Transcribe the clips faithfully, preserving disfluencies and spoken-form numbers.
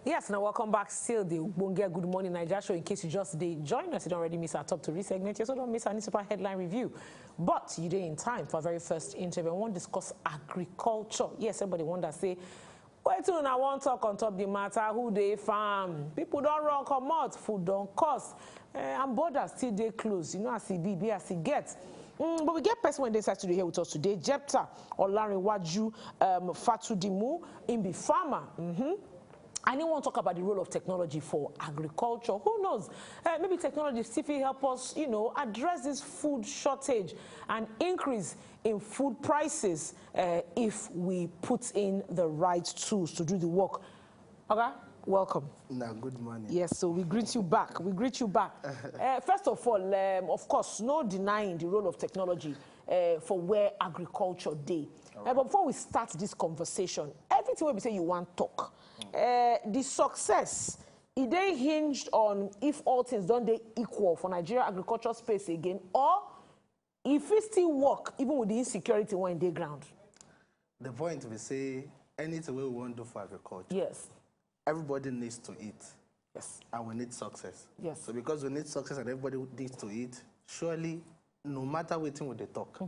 Yes, now welcome back. Still the Ogbonge Good Morning Naija show. In case you just dey join us, you don't already miss our top three segment. You also don't miss any super headline review. But you dey in time for our very first interview. We wan discuss agriculture. Yes, everybody wonder say, wetin una wan talk on top the matter? Who dey farm? People don run comot, food don cost, eh, and borders still dey close. You know as e be, be as e get. Mm, but we get person wey dey inside studio here with us today, Jepta Olarinwaju um, Fatudimu. Im be farmer. Mm-hmm. And he wan talk about the role of technology for agriculture. Who knows? Uh, maybe technology still fit help us, you know, address this food shortage and increase in food prices uh, if we put in the right tools to do the work. Okay, welcome. Now, good morning. Yes, so we greet you back. We greet you back. Uh, first of all, um, of course, no denying the role of technology uh, for where agriculture dey. Uh, but before we start this conversation, everything wey be say you wan talk, uh, the success, e dey hinged on if all things don dey equal for Nigeria agriculture space again, or e fit still work even with the insecurity wey dey ground. The point be say anything wey we wan do for agriculture, Yes, everybody needs to eat, yes, and we need success. Yes. So because we need success and everybody needs to eat, surely, no matter wetin we dey talk,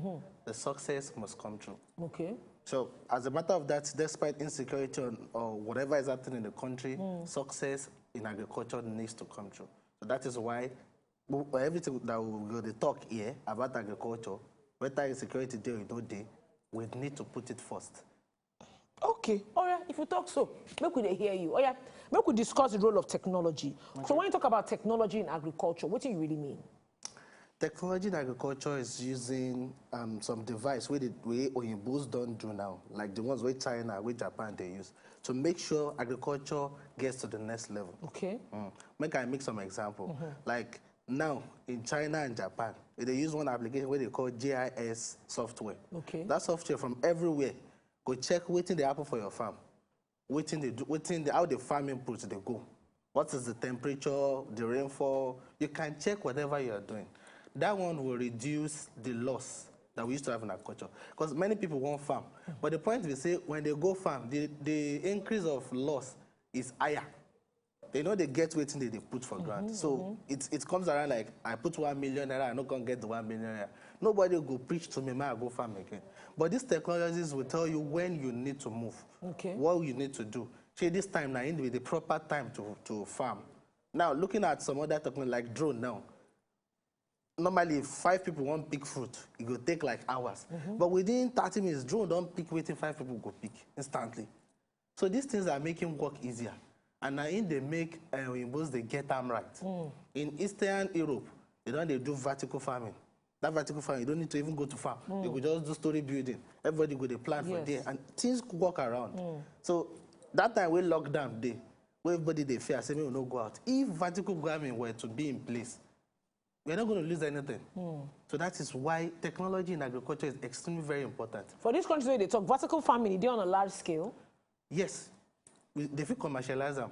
the success must come true. Okay. So as a matter of that, despite insecurity or, or whatever is happening in the country, success in agriculture needs to come true. So that is why we- everything that we go dey talk here about agriculture, whether insecurity dey or e no dey, we need to put it first. Okay, all right, if you talk so, make we dey hear you. Oh yeah, make we discuss the role of technology. So when you talk about technology in agriculture, what do you really mean? Technology in agriculture is using um, some device wey the way Oyinbos don do now, like the ones wey China, wey Japan dey use, to make sure agriculture gets to the next level. Okay. Mm. Make I make some example. Like now in China and Japan, they dey use one application wey they call G I S software. Okay. That software from everywhere go check wetin dey happen for your farm, wetin dey do, wetin dey, how the farm inputs dey go, what is the temperature, the rainfall. You can check whatever you are doing. That one will reduce the loss that we used to have in agriculture. Because many people wan farm, but the point be say when they go farm, the the increase of loss is higher. They no dey get wetin they dey put for ground. So it it comes around like, I put one million naira, I no come get the one million naira. Nobody go preach to me, make I go farm again. But these technologies will tell you when you need to move, Okay. what you need to do. See, this time now, e be the proper time to to farm. Now, looking at some other technology like drone now, normally if five people wan pick fruit, e go take like hours. But within thirty minutes, drone don pick wetin five people go pick instantly. So these things are making work easier. And na im dey make uh, Oyimbos dey get am right. In Eastern Europe, they don dey do vertical farming. That vertical farming, you don't need to even go to farm. You go just do story building. Everybody go dey plant for Yes. there, and things work around. So that time wey lockdown dey, wey everybody dey fear say make we no go out, if vertical farming were to be in place, we're not going to lose anything. So that is why technology in agriculture is extremely very important. For these countries where they talk vertical farming, e dey on a large scale. Yes, we, they fit commercialize am.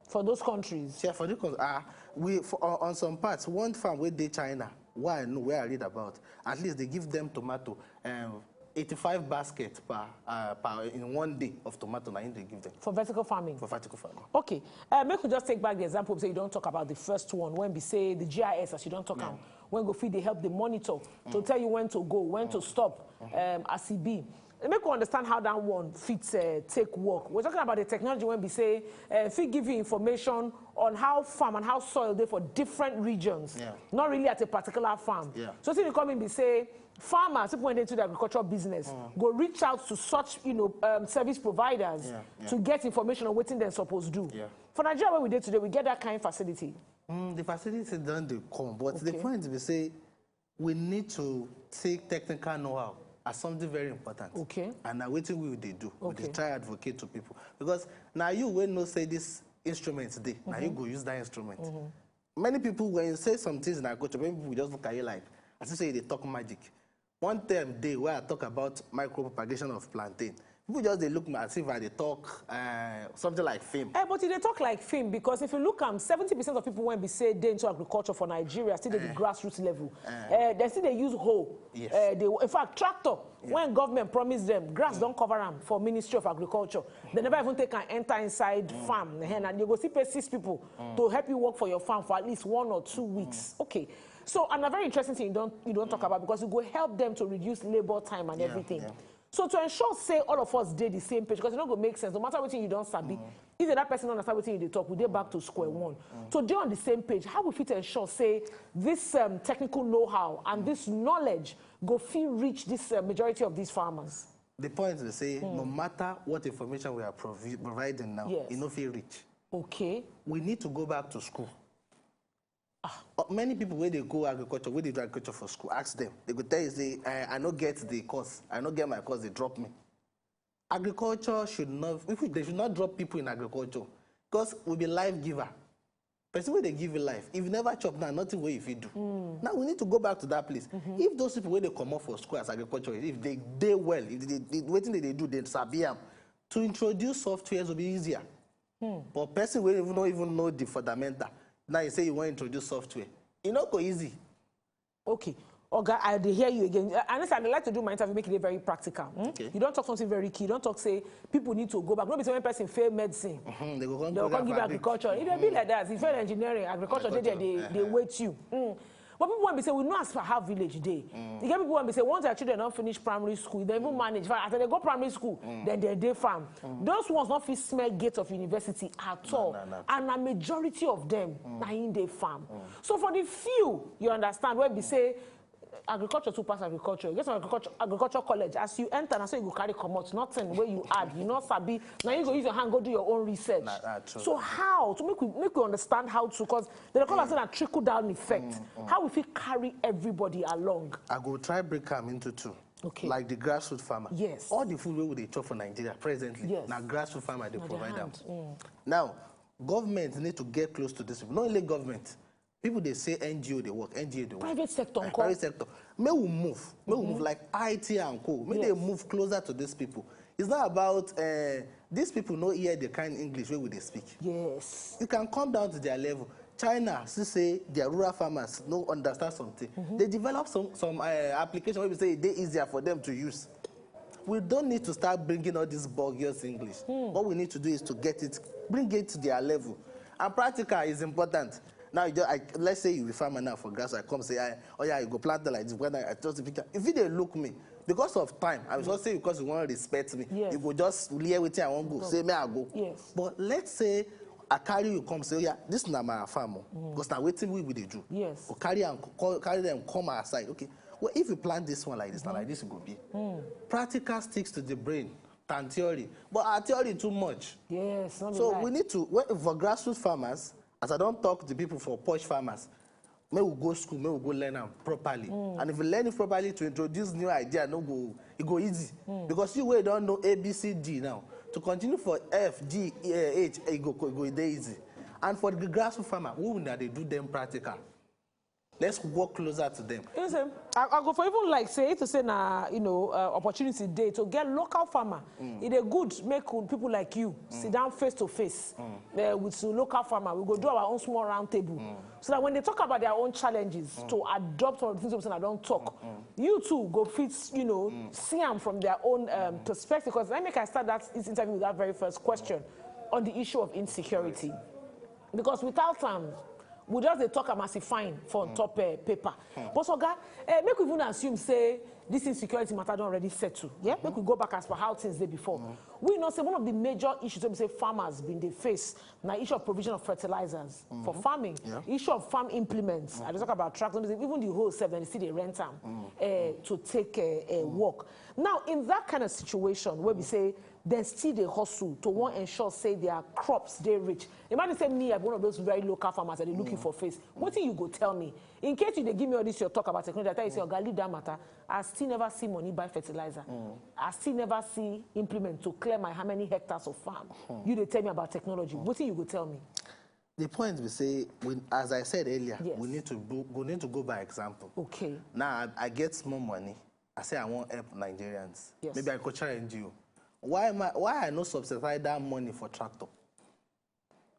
For those countries. Yeah, for the cons- ah, we for, on, on some parts, one farm wey dey China, where I know, where I read about, at least they give them tomato, um, eighty-five basket per uh, per in one day of tomato, na im they give them For vertical farming. For vertical farming. Okay, uh, make we just take back the example. Say you don talk about the first one when we say the G I S, as you don talk am, when go fit dey help the monitor to tell you when to go, when to stop, um, as e be. Make we understand how that one fit uh, take work. We're talking about the technology when we say uh, fit give you information on how farm and how soil dey for different regions, Yeah. not really at a particular farm. Yeah. So see, the coming be say farmers, people wey dey into the agricultural business, go reach out to such, you know, um, service providers Yeah, yeah. to get information on wetin dem suppose do. Yeah. For Nigeria, where we dey today, we get that kind of facility. Mm, the facility don dey come, but the Okay. point be say we need to take technical know-how as something very important. Okay. And na wetin we dey do. We Okay. dey try advocate to people, because na you wey know say this instrument dey, na you go use that instrument. Many people, when you say some things in agriculture, many people just look at you like, as if say you dey talk magic. One term dey where I talk about micro propagation of plantain. People just dey look me as if I dey talk uh, something like film. Eh, but e dey talk like film, because if you look am, seventy percent of people wey be say dey into agriculture for Nigeria still dey the grassroots level. Eh, dem still dey use hoe. Yes. Eh, they, in fact, tractor, when government promise them, grass don cover am for Ministry of Agriculture. They never even take am enter inside farm. Eh, and you go see pay six people to help you work for your farm for at least one or two weeks. Okay. So, and a very interesting thing you don't, you don't talk about, because it go help them to reduce labor time and Yeah, everything. Yeah. So to ensure say all of us dey the same page, because e no go make sense, no matter wetin you don sabi, if the other person no understand wetin you dey talk, we dey back to square one. To dey on the same page, how we fit ensure say this um, technical know-how and this knowledge go fit reach this uh, majority of these farmers? The point is say no matter what information we are provi- providing now, Yes. e no fit reach. Okay. We need to go back to school. Uh, many people wey dey go agriculture, wey dey do agriculture for school, ask them. They go tell you say, I, I no get the course. I no get my course, they drop me. Agriculture should not, if we, they should not drop people in agriculture, because we be life giver. Person wey dey give you life, if you never chop now, nothing wey you fit do. Now we need to go back to that place. If those people wey dey comot for school as agriculture, if they dey well, if they, they, wetin they dey do, they sabi am, to introduce software go be easier. But person wey even no even know the fundamental, now you say you wan introduce software, e no go easy. Okay. Oga, I dey hear you again. Uh, Anissa, I dey like to do my interview, make it very practical. Hmm? Okay. You don't talk something very key. You don't talk say people need to go back. No be say when person fail medicine, Hmm, they go come they go go come give fabric. Agriculture. If they be like that, if you fail engineering, agriculture dey there, they, Agriculture, they wait you. Hmm. But people want be say we know as for how village dey. You get people want be say once their children don't finish primary school, they even manage. As they go primary school, then they dey farm. Those ones not fit smell gate of university at all. No, no. And a majority of them na in dey farm. So for the few, you understand, where be say agriculture too pass agriculture. You get some agriculture, agriculture college. As you enter, na so you go carry comot. Nothing where you add, you not sabi. Now you go use your hand, go do your own research. Na, na true. So how to make we make we understand how to, because they call us a trickle down effect. How we fit carry everybody along? I go try break am into two. Okay. Like the grassroots farmer. Yes. All the food wey we dey chop for Nigeria presently, Yes. na grassroots farmer dey Na their provide am. hand. Mm. Now, government need to get close to this people. Not only government, people dey say N G O dey work, N G O dey work. Private sector Eh, nko? Private sector. May we move. May we move like I T and co. May they Yes. move closer to these people. It's not about uh, these people no hear the kind English wey we dey speak. Yes. You can come down to their level. China still say their rural farmers no understand something. They develop some some uh, application wey be say e dey easier for them to use. We don't need to start bringing all this bogus English. What we need to do is to get it, bring it to their level. And practical is important. Now, you just, I, let's say you be farmer now for grass, I come say, I, oh yeah, you go plant like this. When I, I just pick, if you dey look me, because of time, I will just say because you want to respect me, Yes. you go just hear wetin I wan go, say me I go. Yes. But let's say I carry you come say, oh yeah, this na my farm, oh. Because na wetin we we dey do. Yes. Go carry am, co- carry them come our side. Okay. Well, if you plant this one like this, na like this e go be. Practical sticks to the brain than theory, but our theory too much. Yes. Not be So lie. We need to, well, for grassroots farmers, as I don talk to people for posh farmers, make we go school, make we go learn am properly. And if you learn it properly to introduce new idea, no go, e go easy. Because you wey don know A B C D now, to continue for F, G, eh, H, e go, e go dey easy. And for the grassroots farmer, we una dey do them practical. Let's work closer to them. You know say, I, I go for even like say, to say na, you know, uh, opportunity dey to get local farmer. E dey good make people like you sit down face to face uh, with the local farmer. We go do our own small round table so that when they talk about their own challenges to adopt all the things wey I don talk, you too go fit, you know, see am from their own um, perspective. Because let me, I start that this interview with that very first question on the issue of insecurity. Because without am, we just dey talk am as e fine for on top uh, paper. But oga, uh, make we even assume say this insecurity matter don already settle. Yeah, make we go back as for how things dey before. We know say one of the major issues wey be say farmers been dey face na issue of provision of fertilizers for farming, Yeah. issue of farm implements. I dey talk about tractors, even the whole seven still dey rent am uh, to take uh, uh, work. Now, in that kind of situation where we say they still dey hustle to wan ensure say their crops dey rich. Imagine say me, I'm one of those very local farmers that they looking for face. Wetin you go tell me? In case you dey give me all this your talk about technology, I tell you say, oga, leave that matter. I still never see money buy fertilizer. I still never see implement to clear my how many hectares of farm. You dey tell me about technology. Wetin you go tell me? The point we say, we, as I said earlier, Yes. We need to go, we need to go by example. Okay. Now I, I get small money. I say I wan help Nigerians. Yes. Maybe I go try N G O. Why am I, why I no subsidize that money for tractor?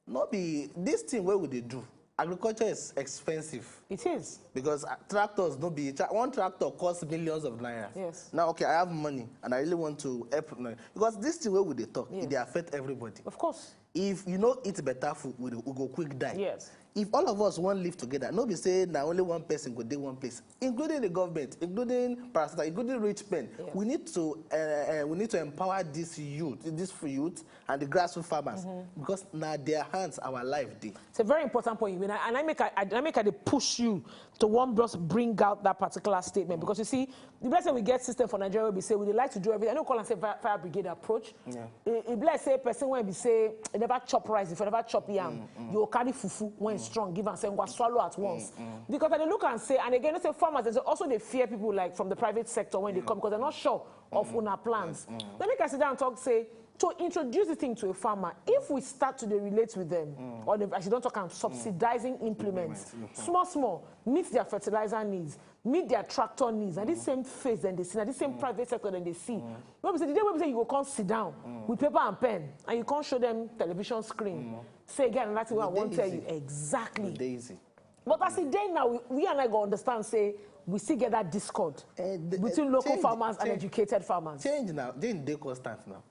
No be this thing wey we dey do. Agriculture is expensive. It is. Because, uh, tractors no be, tra-, one tractor costs millions of naira. Yes. Now, okay, I have money and I really want to help. Because this thing wey we dey talk, e dey affect everybody. Of course. If you no eat better food, we, we go quick die. Yes. If all of us wan live together, no be say na only one person go dey one place, including the government, including parastatal, including rich men. Yes. We need to, uh, uh, we need to empower this youth, this youth and the grassroots farmers, because na their hands our life dey. It's a very important point you made, and I make I, I make I dey push you to one just bring out that particular statement, because you see, the blessing we get system for Nigeria will be say we dey like to do everything. I no call am say fire, fire brigade approach. Yeah. E, e be like say person wey be say e never chop rice before, never chop yam, you go carry fufu when strong give am say go swallow at once. Because I dey look and say, and again, you say farmers, they also dey fear people like from the private sector when they come because they're not sure of una plans. Let me sit down and talk say, to introduce the thing to a farmer, if we start to dey relate with them, or they, as you don't talk, am subsidizing implements, small, small, meet their fertilizer needs, meet their tractor needs, and this same face then they see, and this same private sector then they see. No be say the day wey be say you go come sit down with paper and pen and you come show them television screen, say, "Again, that's what I wan tell you." Exactly. But as e dey now, we, we and I go understand say we still get that discord between local farmers and educated farmers. Change now, change dey constant now.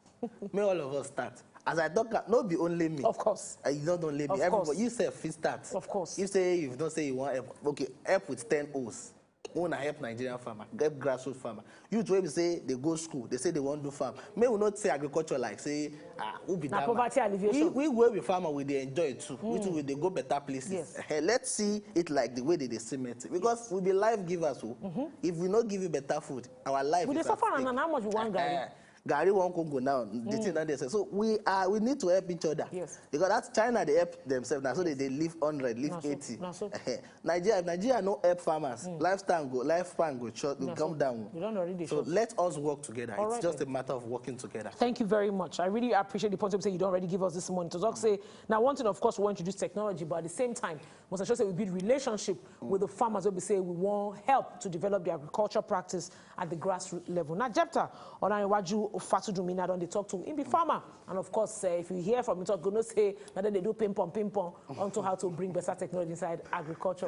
May all of us start. As I talk, no be only me. Of course. Uh, you not only me. Everybody, you sef fit start. Of course. You say you don't say you want help. Okay, help with ten O's. Una help Nigerian farmer, help grassroots farmer. Youth wey be say they go school, they say they wan do farm. May we not say agriculture like say, ah, who be that man? Poverty alleviation. We, we wey be farmer, we dey enjoy too. We too, we dey go better places. Yes. Eh, let's see it like the way they dey cement it. Because we be life givers o. If we no give you better food, our life we dey suffer. And how much we wan garri? Garri one Congo now, the thing that they say. So we are, we need to help each other. Yes. Because that China, they help themselves now, so they, they live hundred, live eighty. Nigeria, if Nigeria no help farmers, lifestyle go, lifespan go short, go come down. So let us work together. It's just a matter of working together. Thank you very much. I really appreciate the point you say you don't already give us this morning. To talk say, now one thing, of course, we want to use technology, but at the same time, must ensure say we build relationship with the farmers. We say we want help to develop the agriculture practice at the grassroots level. Now, Jepta Olanrewaju Fatudumi, now don dey talk to him be farmer. And of course, uh, if you hear from him talk, you know say, now then they do ping pong, ping pong, onto how to bring better technology inside agriculture.